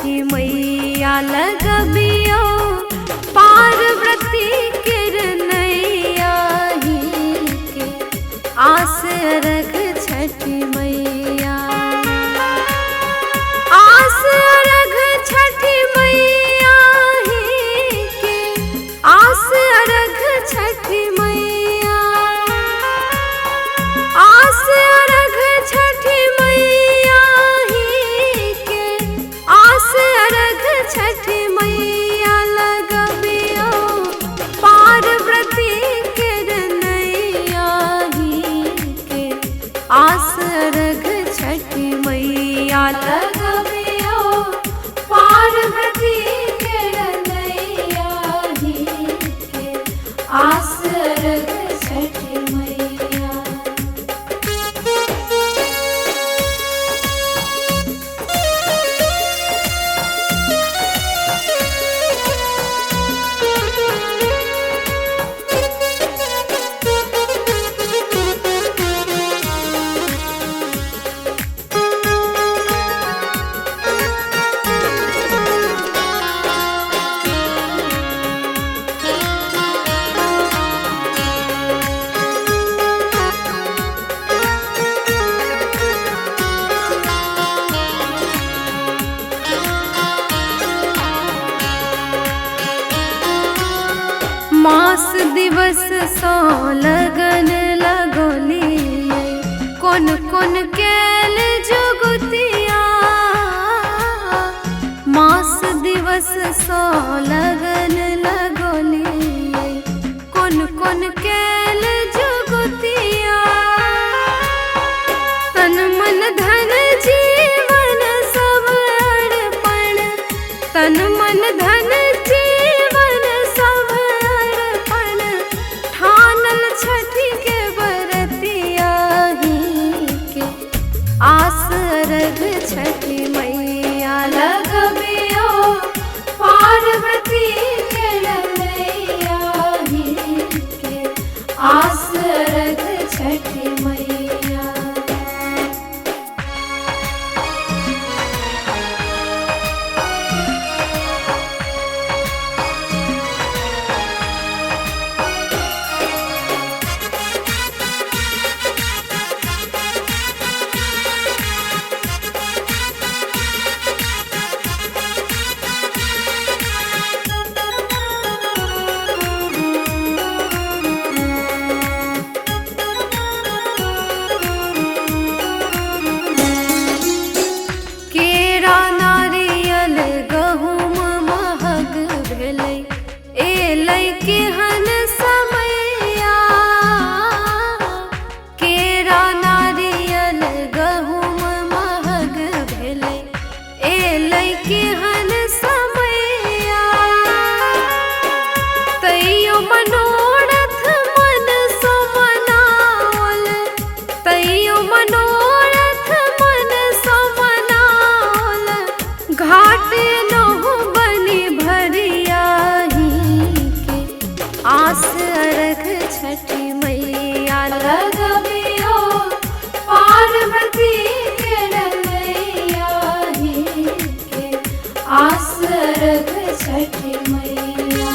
छठी मैया लगबियो पार्वती किरनैया ही के आस रख छठी मैया, आस अरघ छठी मैया ही के, आस अरघ छठी मैया, आस अरघ छठी मैया ही के, आस अरघ छठी मैया लगबियो पार्वती किरनैया ही के, आस अरघ छठी मैया लगबियो पार्वती किरनैया ही के, आस अरघ छठी मैया। मास दिवस सो लगन लगोलिए कोन कोन कैल जुगुतिया, मास दिवस सो लगन लगोलिए कोन कोन कैल जुगुतिया, तन मन धन जीवन सब अर्पण, तन मन धन जीवन सब अर्पण, ठानल छठी के बरतिया ही के, आस अरघ छठी मैया लगबियो पार्वती किरनैया ही के, आस अरघ छठी मैया। केरा नारियल गहुम महग भेलै एलै केहन समैया, केरा नारियल गहुम महग भेलै एलै केहन समैया, तैयो मनोरथ मन सो मनाओल, तैयो मनोरथ मन सो मनाओल, घाट नहु बनि भरिया ही के, आस अरघ छठी मैया लगबियो पार्वती किरनैया ही के, आस अरघ छठी मैया।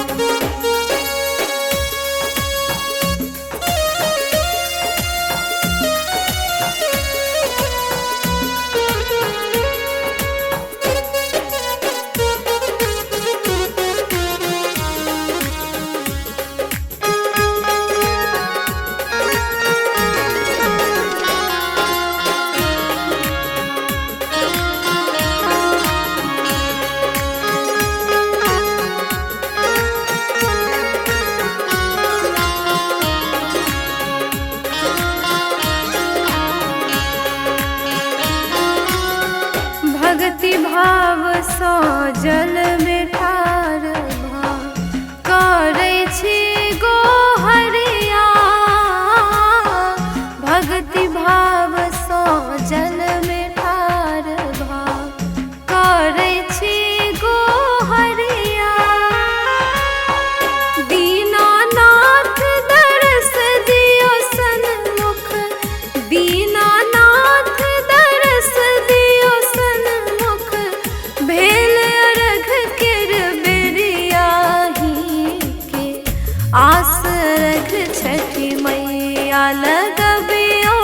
आस रख छठी मैया लगबियो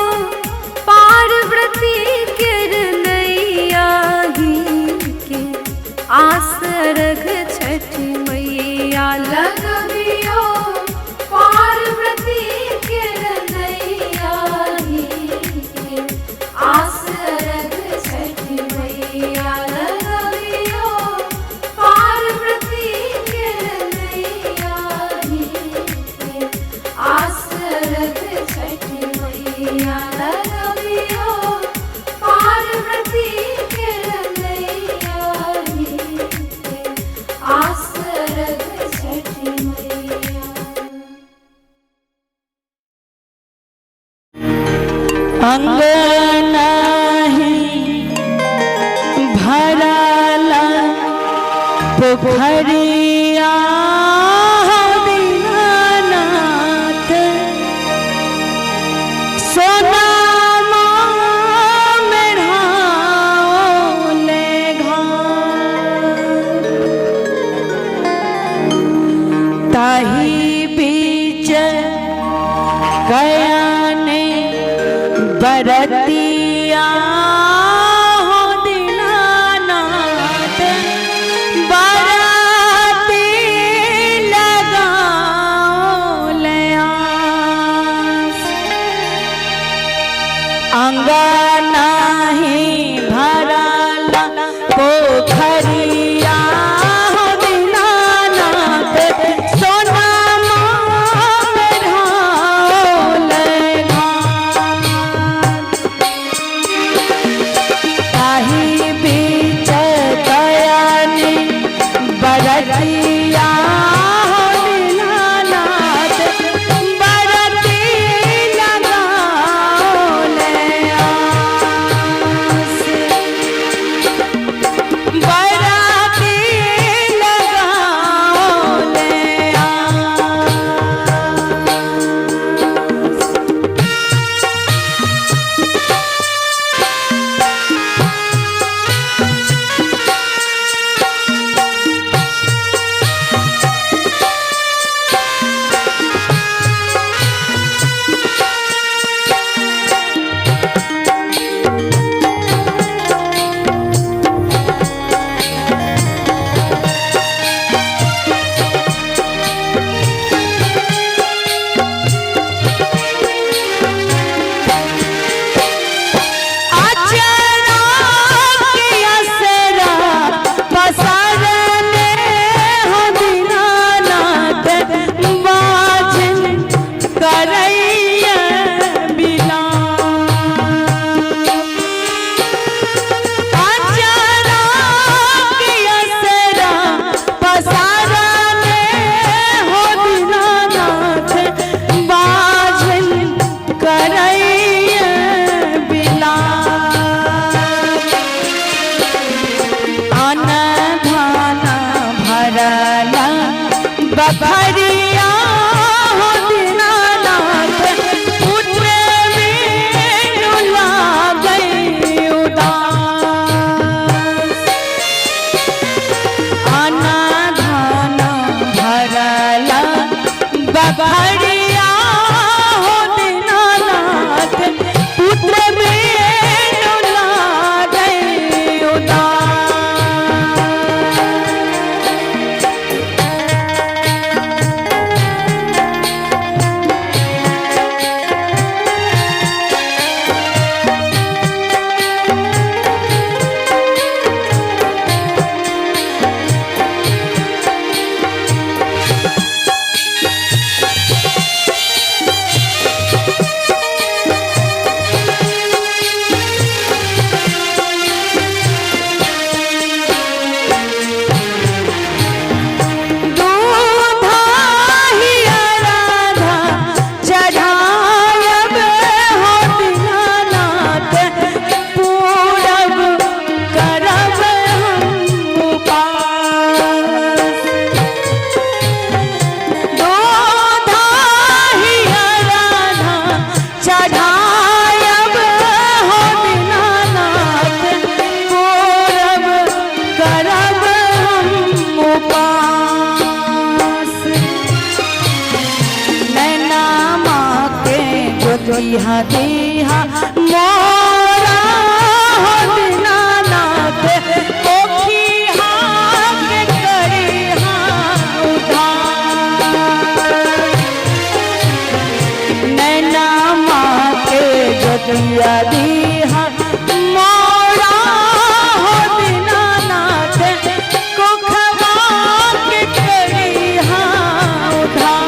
पार्वती केर नैया ही के। आस रख छठी मैया लगबियो पार्वती केर नैया ही के। आस रख छठी मैया लगबियो पार्वती केर नैया ही के। आस रख छठी मैया लगबियो पार्वती केर नैया ही के। आस रख छठी मैया। अंगनाही भरला पोखरिया दीनानाथ सोनामा मेढ़ाओले घाट। ताही बीच कयाने बरतिया हो दीनानाथ बरती लगाओ आस। अंगनाही भरला पोखरिया हो दीनानाथ सोनामा मेढ़ाओले घाट। ताही बीच कयानी बरतिया हो दीनानाथ बरती लगाओले आस। बरती लगाओले आस। अचरा के असरा पसरने हो दीनानाथ बाजन करैया बिलाप। अचरा के असरा पसरने हो दीनानाथ बाजन करैया बिलाप। अनधाना भरला बखरिया हो दीनानाथ पुत्र में गई उदास। अनधाना भरला बखरिया हो दीनानाथ पुत्र में गई उदास। ज्योतिहा देहा मोरा हो दीनानाथ पोखिहा के करिहा उधार। नैना माँ के ज्योतिया दीहा मोरा हो दीनानाथ कोखवा के करिहा उधार।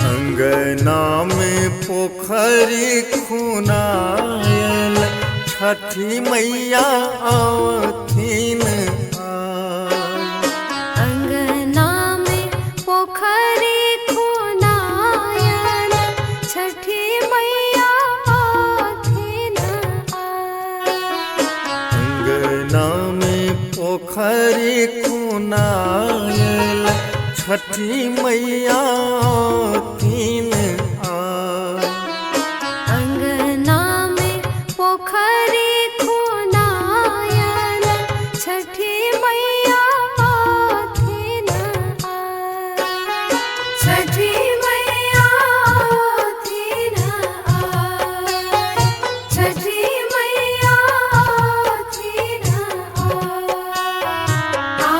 अंगना में पोखरी खुनायल छठी मैया आवथिन आय। अंगना में पोखरी खुनायल छठी मैया आथिन आय। अंगना में पोखरी खुनायल छठी मैया आवथिन आय। अंगना में पोखरी खुनायल छठी मैया आथिन आय। छठी मैया आथिन आय। छठी मैया आथिन आय। आ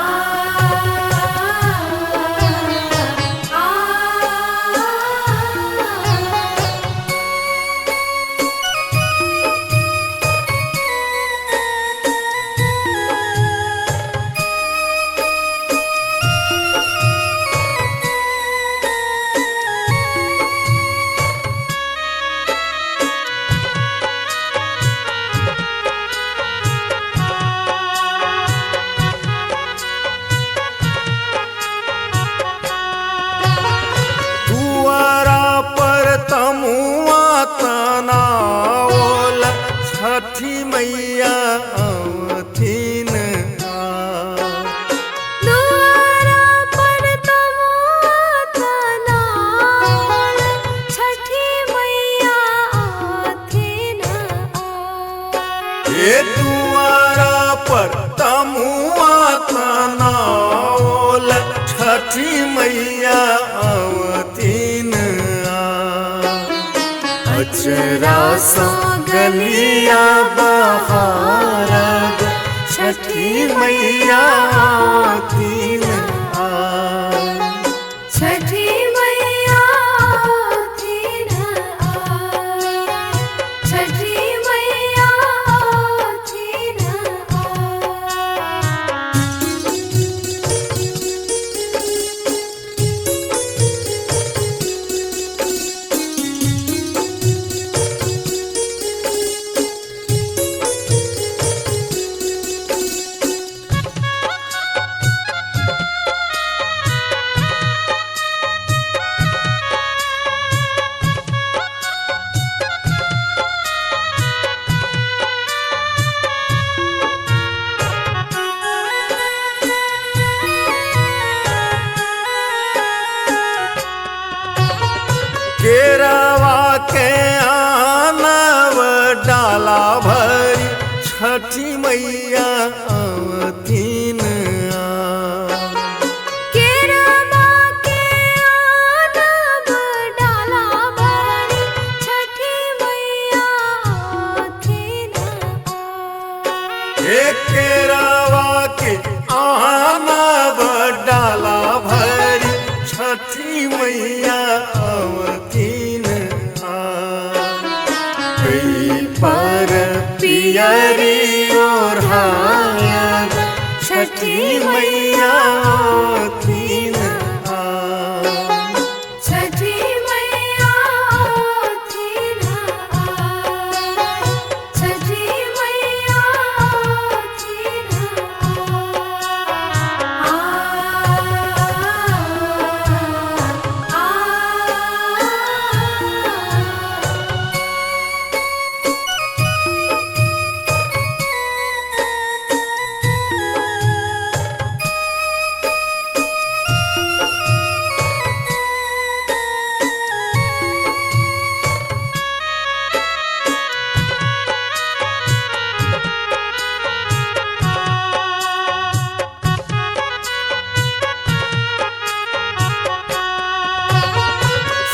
आ। छठी मैया अवतीन अचरा सा गलिया बहारब छठी मैया अवतीन छठी मैया अवतीन छठी मैया अवतीन। केरवा के आनव डाला भरी छठी मैया अवतीन केरवा के आनब डाला भरी छठी मैया अवतीन। हे केरवा के आनव डाला भरी छठी मैया अवतीन पर पियरी ओढ़ायब छठी मैया अवतीन। छठी मैया अवतीन छठी मैया अवतीन। आ आ।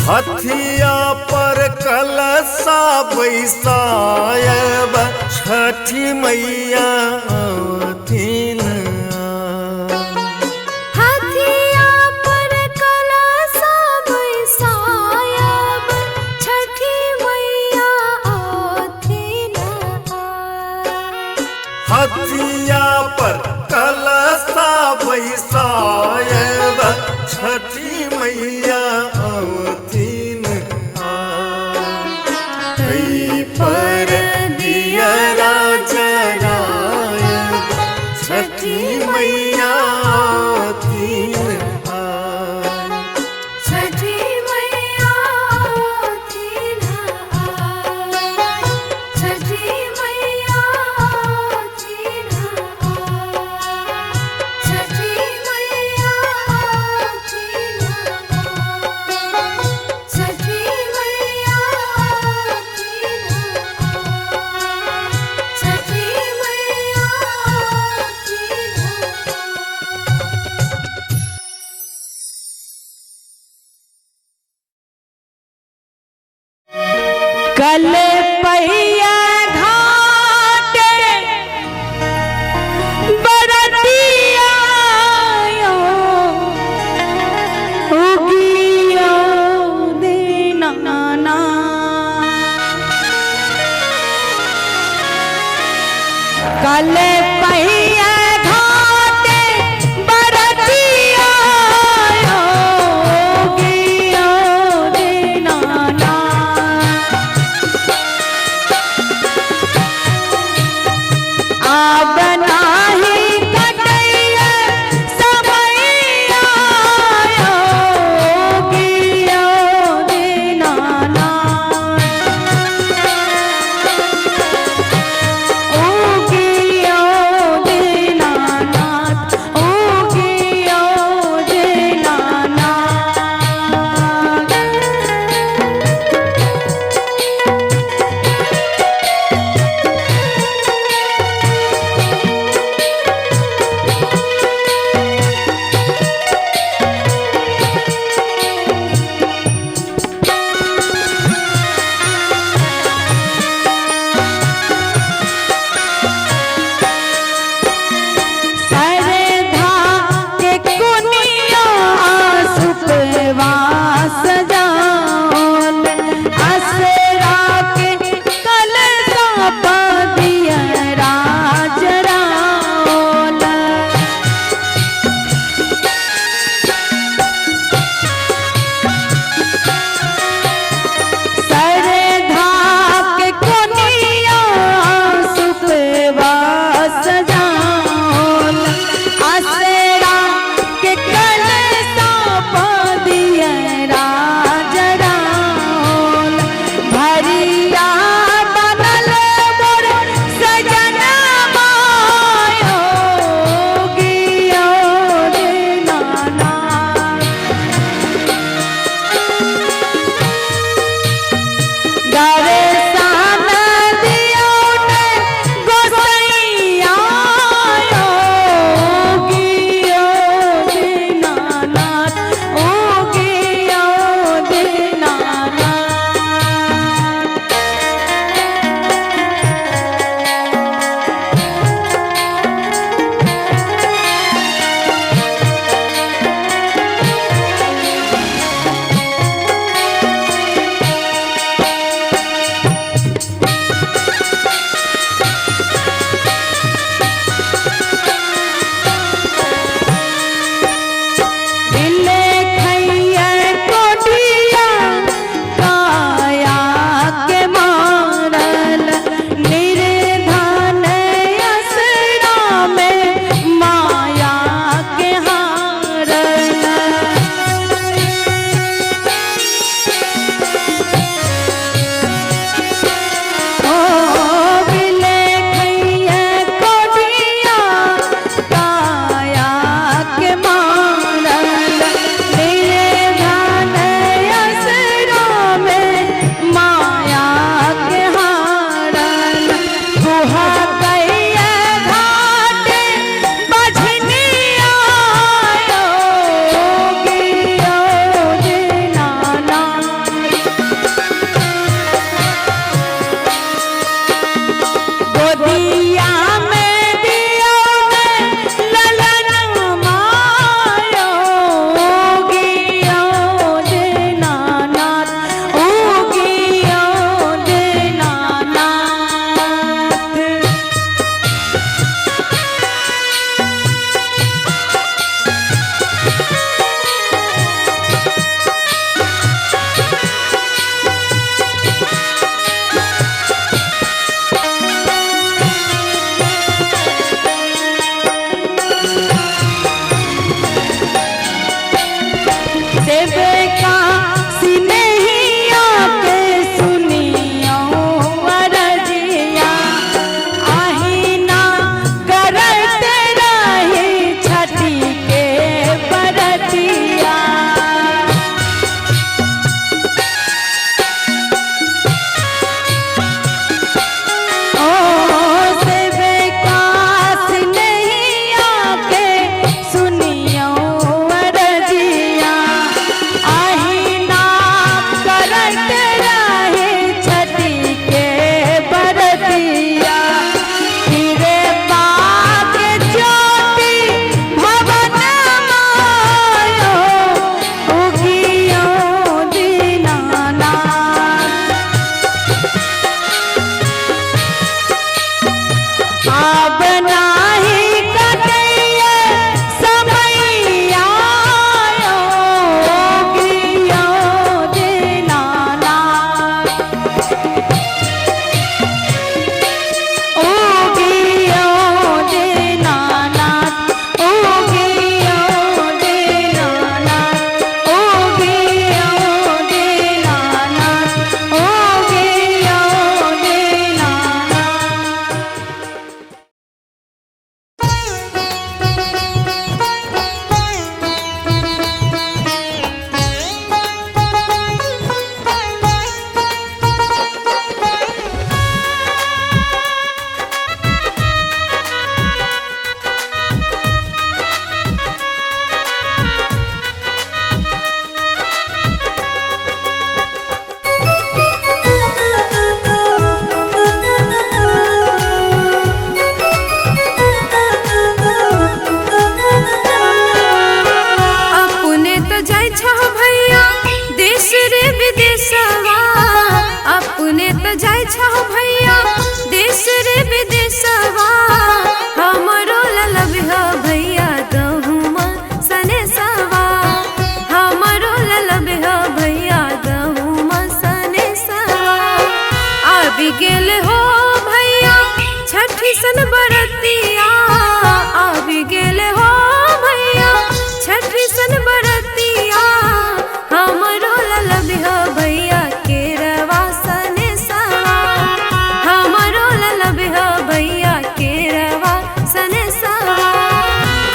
हथिया पर कलशा बैसायब छठी मैया अवतीन हाथिया पर कलशा बैसायब छठी मैया अवतीन। हथिया पर कलशा बैसायब छठी मैया अवतीन पर दियरा जरायब छठी मैया अवतीन। छठी मैया अवतीन छठी मैया अवतीन छठी मैया अवतीन छठी मैया अवतीन छठी मैया अवतीन। कल पहिया घाट बरतिया उगियो दीनाना। कल पहिया घाट बरतिया उगियो दीनाना।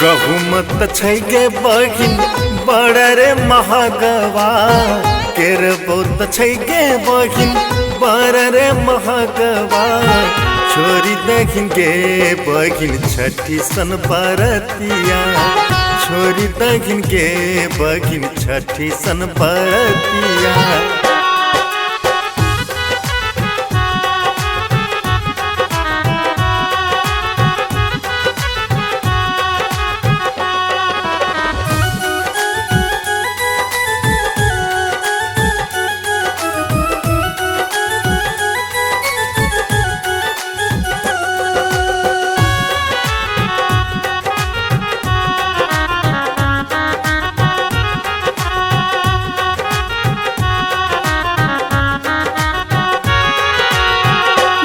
गहुम त छै गे बहिन बड़ रे महगवा, केरबो त छै गे बहिन बड़ रे महगवा। छोड़ी दहिन गे बहिन छठी सन बरतिया, छोड़ी दहिन गे बहिन छठी सन बरतिया।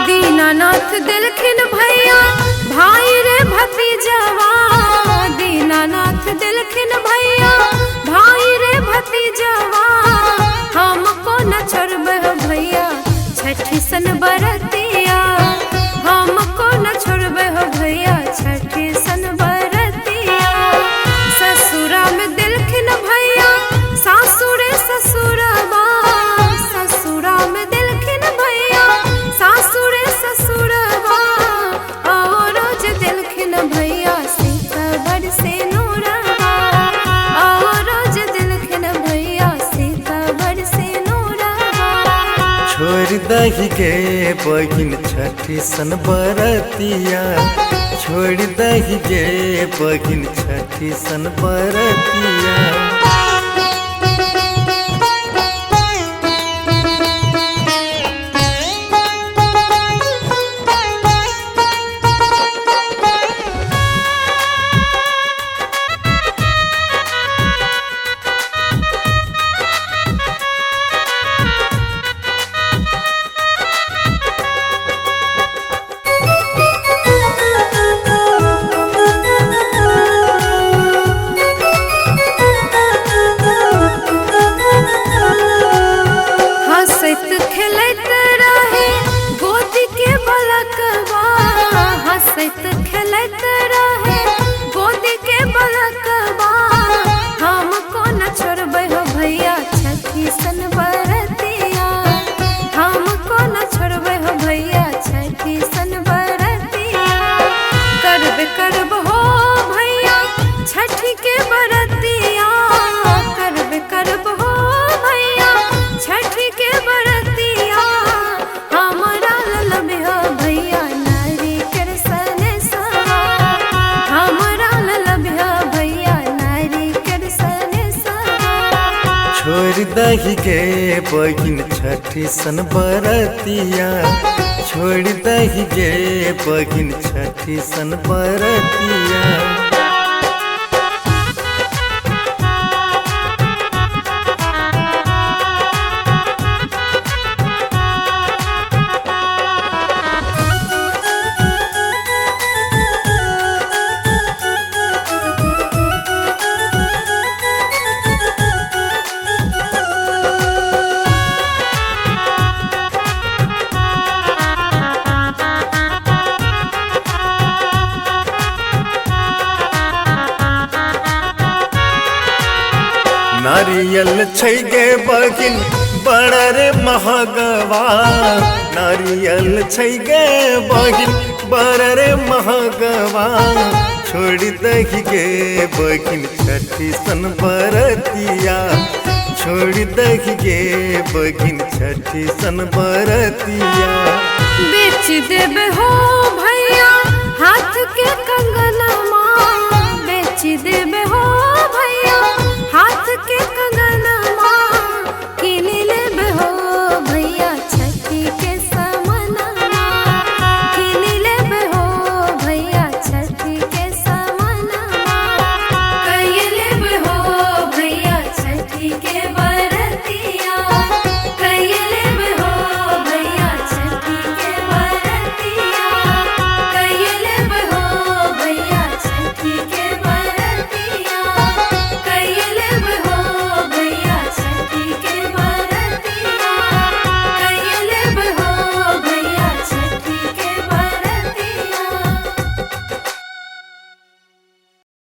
दीनानाथ दिलखिन भैया भाई रे भतीजवा, दीनानाथ दिलखिन भैया भाई रे भतीजवा। हमको न छोड़बे हो भैया छठी सन बरतिया, हमको न छोड़बे हो भैया छठी सन बरतिया। ससुरा में दिलखिन भैया सासुरे ससुरबा, ससुरा में दिलखिन भैया सासुरे ससुरबा। और रोज दिलखिन भैया सीता बड़ से नूरबा, और रोज दिलखिन भैया सीता बड़ से नूरबा। छोड़ दही गे बहिन छठी सन बरतिया, छोड़ दही गे बहिन छठी सन बरतिया। हंसैत खेलैत रहे गोदी के बलकवा, हंसैत खेलैत रहे गोदी के बलकवा। हमको न छोड़बै हो भैया छठी सन बरतिया, हमको न छोड़बै हो भैया छठी सन बरतिया। करब करब हो भैया छठी के बरतिया, करब करब हो भैया छठी के बरतिया। हमरा ललबिहा भैया नारिकेर सनेसवा, हमरा ललबिहा भैया नारिकेर सनेसवा। छोड़ दही गे बहिन छठी सन बरतिया, छोड़ दही गे बहिन छठी सन बरतिया। नारियल छै गे बहिन बड़ रे महगवा, नारियल छै गे बहिन बड़ रे महगवा। छोड़ दही गे बहिन छठी सन बरतिया, छोड़ दही गे बहिन छठी सन बरतिया। बेच देबे हो भैया हाथ के कंगनवा,